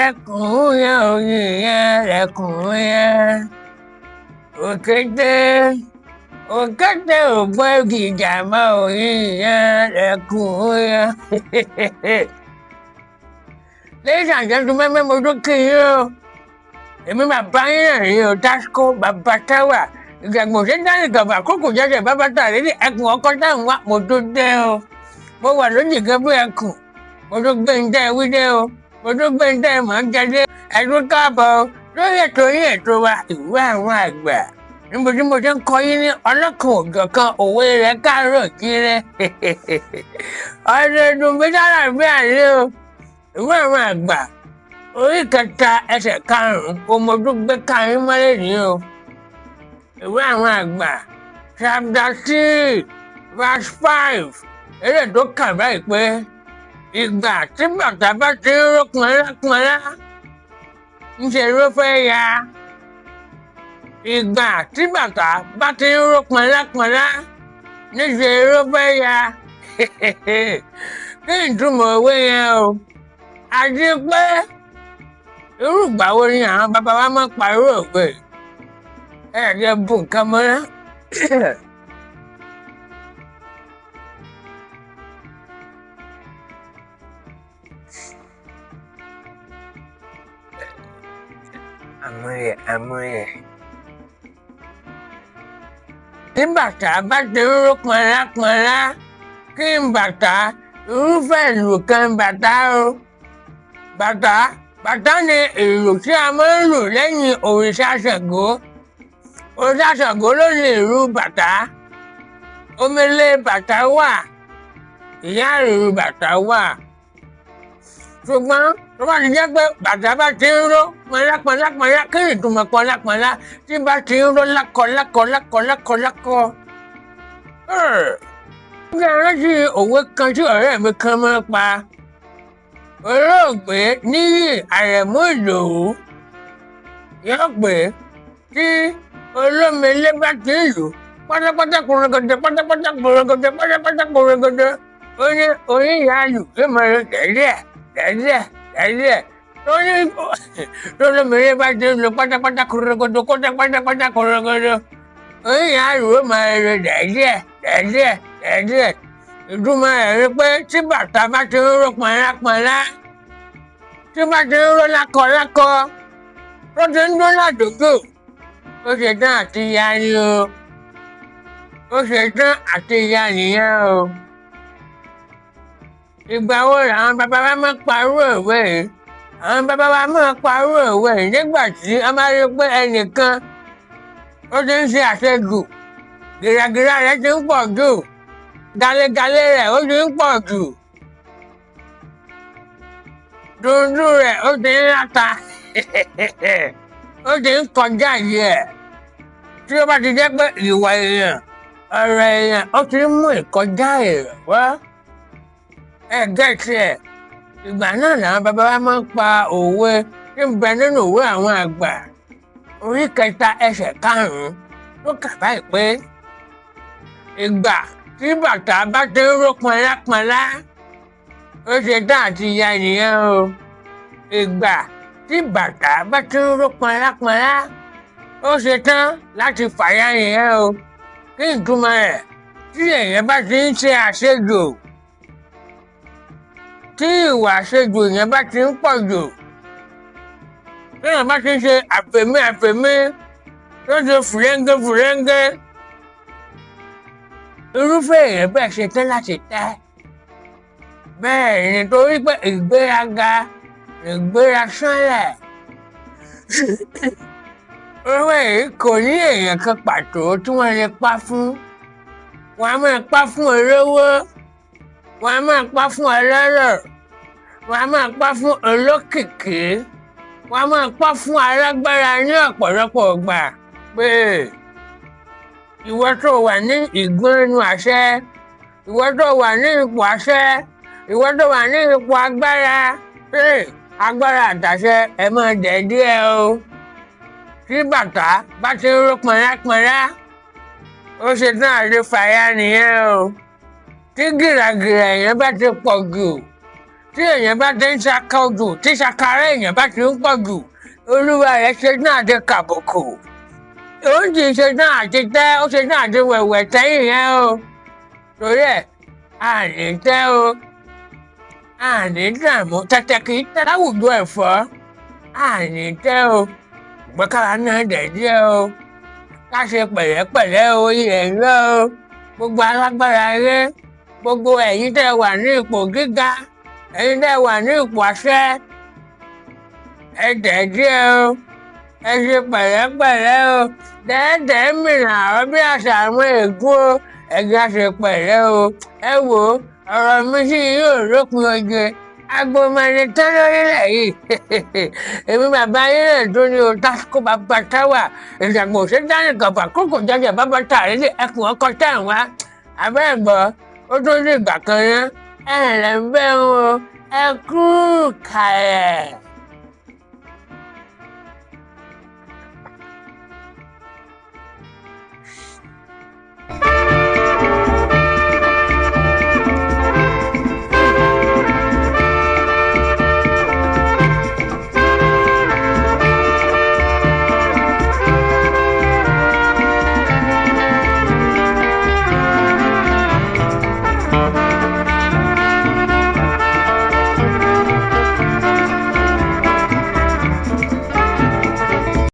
lẹ́kùn yẹn, oyin yẹn lẹ́kùn yẹn. Òkété òkété ògbó gìjà mọ́ oyin yẹn lẹ́kùn yẹn. Ladies and gentlemen, mo tún kí yín o. Èmi bàbá yín náà rí o, Tasco bàbá táwà. Ìgbàgbọ́ ṣe dání gàbà kókò jẹ́jẹ́ bàbá tà lédè ẹkùn ọkọ táwọn wá mo tún dé o. Mo wà lójì gan bí ẹkùn. Mo tún gbé ń dẹ́ wí dé o. Mo tún gbé ń dẹ́ mọ̀ ń jẹ dé. Ẹ̀dún káàbọ̀ o. Lórí ètò yín ètò wa ìwé àwọn àgbà. Níbo tí mo ti ń kọ yín ní ọlọ́kan òjọ̀kan òwe rẹ̀ káàárọ̀ jíire. Ọ̀rẹ́ ẹ̀dùn bí sára bí àlẹ́ o. Ìwé àwọn àgbà orí kẹta ẹsẹ̀ karùn-ún ọmọdún gbé karùn-ún mọ́lẹ̀ ní o. Ìwé àwọn àgbà chapter 3 verse 5 eré tó kà báyìí pé ìgbà tí bàtà bá ti ń ró pọnlápọnlá ńṣe ló fẹ́ ya. Ìgbà tí bàtà bá ti ń ró pọnlápọnlá níṣe ló fẹ́ ya. Kí n túmọ̀ òwe yẹn o? Àti pé irú ìgbà wo ni àwọn bàbá wa máa ń parí òwe? Ẹ jẹ́ bù nǹkan mọ́ná. Àmúyẹ àmúyẹ. Tí bàtà bá ti ń ró pọnlápọnlá, kí n bàtà irúfẹ́ ìlù kan bàtà o. Bàtà bàtà ni ìlù tí a máa ń lù lẹ́yìn òrìṣà Ṣàngó. Òrìṣà Ṣàngó ló ní ìlù bàtà. Omele bàtà wà, ìyá ìlù bàtà wà. Ṣùgbọ́n tó bá ti jẹ́ pé bàtà bá ti ń ró pọnlápọnlápọnlá, kí ni ìtumọ̀ pọnlápọnlá tí bá ti ń ró lákọ lákọ lákọ lákọ lákọ. Ó jẹ́ rántí òwe kan tí ọ̀rẹ́ mi kan máa ń pa. Olóògbé Níyì Àrẹ̀mú Ìdòwú yóò pé tí olómele bá ti ń lù pátápátá kòrògòdò pátápátá kòrògòdò pátápátá kòrògòdò ó ní oníyàálù yóò máa lọ tẹ̀lé ẹ̀ tẹ̀lé ẹ̀ tẹ̀lé ẹ̀ tó ní olómele bá ti ń lù pátápátá kòrògòdò pátápátá kòrògòdò oníyàálù yóò máa lọ tẹ̀lé ẹ̀ tẹ̀lé ẹ̀ tẹ̀lé ẹ̀. Ìtumọ̀ ẹ̀ ni pé tí bàtà bá ti ń ró pọnlápọnlá, tí bá ti ń ró lákọlákọ, tó ti ń dún ládùúgbò, ó ṣe tán àti ya ni o. Ó ṣe tán àti ya nìyẹn o. Ìgbà wo làwọn bàbá wa máa ń parú òwe yìí? Àwọn bàbá wa máa ń parú òwe yìí nígbà tí wọ́n bá rí pé ẹnìkan ó ti ń ṣe àṣejù, gìràgìrà rẹ̀ ti ń pọ̀ jù, galegale rẹ̀ ó ti ń pọ̀ jù, dundun rẹ̀ ó ti ń láta, ó ti ń kọjá yìí ẹ̀. Tí ó bá ti jẹ́ pé ìwà èèyàn, ọ̀rọ̀ èèyàn ó ti ń mú ìkọjá èèyàn wá. Ẹ gẹ́tì ẹ̀, ìgbà náà làwọn bàbá wa máa ń pa òwe tí ń bẹ nínú ìwé àwọn àgbà orí kẹta ẹsẹ̀ karùn-ún tó kà báyìí pé ìgbà tí bàtà bá ti ń ró pọnlápọnlá, ó ṣe tán àti ya nìyẹn o. Ìgbà tí bàtà bá ti ń ró pọnlápọnlá, ó ṣe tán láti fàya nìyẹn o. Kí ìtumọ̀ rẹ̀? Tí èèyàn bá ti ń ṣe àṣejù, tí ìwà àṣejù yẹn bá ti ń pọ̀ jù, tí èèyàn bá ti ń ṣe àfẹ̀mí àfẹ̀mí, tó ṣe fùrẹ́ńgẹ́ fùrẹ́ńgẹ́, irúfẹ́ èèyàn bẹ́ẹ̀ ṣe tán láti tẹ́. Bẹ́ẹ̀ ni torí pé ìgbéraga ìgbéra sánlẹ̀. Òwe yìí kò ní èèyàn kan pàtó tí wọ́n lè pa fún. Wọ́n á máa pa fún olówó, wọ́n á máa pa fún ọlọ́rọ̀, wọ́n á máa pa fún olókìkí, wọ́n á máa pa fún alágbára ní ọ̀pọ̀lọpọ̀ ìgbà pé ìwọ tó wà ní ìgbónú àṣẹ, ìwọ tó wà ní ipò àṣẹ, ìwọ tó wà ní ipò agbára, pé agbára àtàṣẹ ẹ máa dẹ̀ díẹ̀ o. Tí bàtà bá ti ń ró pọnlápọnlá, ó ṣe tán àti fàya nìyẹn o. Tí gìràgìrà èèyàn bá ti pọ̀ jù, Tí èèyàn bá ti ń ṣakọ jù, tí ṣakarẹ́ èèyàn bá ti ń pọ̀ jù, olúwa rẹ̀ ṣe náà ti kàbùkù. Òun sì ṣe náà àti tẹ́, ó ṣe náà àti wẹ̀wẹ̀ tẹ́yìn yẹn o. Torí ẹ̀, àní tẹ́ o, àní dààmú, tẹ̀tẹ̀ kì í tẹ́ láwùjọ ẹ̀fọ́, àní tẹ́ o. Gbẹ́kára náà dẹ̀ díẹ̀ o, ká ṣe pẹ̀lẹ́pẹ̀lẹ́ o, ilẹ̀ ń lọ o. Gbogbo alágbára ayé, gbogbo ẹ̀yin tẹ́ wà ní ipò gíga, ẹ̀yin tẹ́ wà ní ipò àṣẹ, ẹ dẹ̀ díẹ̀ o, ẹ ṣe pẹ̀lẹ́pẹ̀lẹ́ o. Dẹ́ẹ̀dẹ́ mìíràn àwọn bí àṣà àwọn ègún o, ẹ jẹ́ á ṣe pẹ̀lẹ́ o. Ẹ wò ó, ọ̀rọ̀ mi sì yóò lópin oge. Agbomani tán lórílẹ̀ yìí. Èmi bàbá yín náà tó ní o, Tásíkò bàbá táwà, ìjàgbọ̀n òṣèdánì kọ̀ọ̀bà kókò jọjọ bàbá tààrí lé ẹkùn ọkọ̀ tá à ń wá. Àbẹ́ ẹ̀gbọ́, ó tó ní ìgbà kan ná. Ẹ ǹlẹ́ ń bẹ̀ wọ́n o, ẹ kú kàlẹ̀.